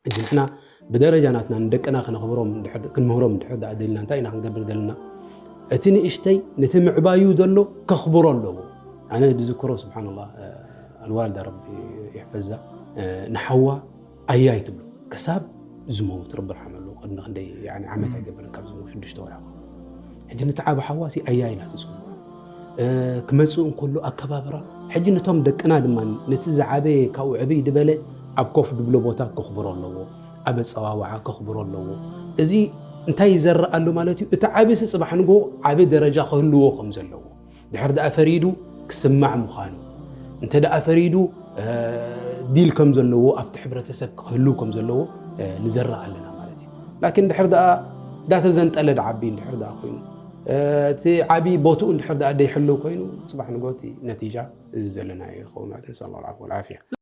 ሕጂ ንሕና ብደረጃ ናትና ንደቅና ክነኽብሮም እንድሕር- ክንምህሮም እንድሕር ደኣ ደልና እንታይ ኢና ክንገብር ዘለና? እቲ ንእሽተይ ነቲ ምዕባዩ ዘሎ ከኽብሮ ኣለዎ። ኣነ ዝዝክሮ ስብሓንላ ኣልዋልዳ ረቢ ይሕፈዛ ንሓዋ ኣያይ ትብሎ ክሳብ ዝመውት ረቢ ርሓመሉ ቅድሚ ክንደይ ዓመት ኣይገብርን ካብ ዝመውት ሽዱሽተ ወርሒ ሕጂ ነቲ ዓብ ሓዋሲ ኣያይ ኢና ትፅውዖ ክመፅእ እንከሎ ኣከባብራ ሕጂ ነቶም ደቅና ድማ ነቲ ዝዓበየ ካብኡ ዕብይ ዝበለ ኣብ ኮፍ ድብሎ ቦታ ከኽብሮ ኣለዎ ኣብ ኣፀዋውዓ ከኽብሮ ኣለዎ እዚ እንታይ ይዘርእ ኣሎ ማለት እዩ እቲ ዓብሲ ፅባሕ ንጎ ዓብ ደረጃ ክህልዎ ከም ዘለዎ ድሕር ደኣ ፈሪዱ ክስማዕ ምዃኑ እንተ ደኣ ፈሪዱ ዲል ከም ዘለዎ ኣብቲ ሕብረተሰብ ክህልው ከም ዘለዎ ንዘርእ ኣለና ማለት እዩ ላኪን ድሕር ደኣ ዳተዘንጠለ ድዓቢ ድሕር ደኣ ኮይኑ እቲ ዓቢ ቦትኡ እንድሕር ደኣ ደይሕልው ኮይኑ ፅባሕ ንጎቲ ነቲጃ እዚ ዘለና ይኸውን ማለት ንስኣል ዓፍ ወልዓፍያ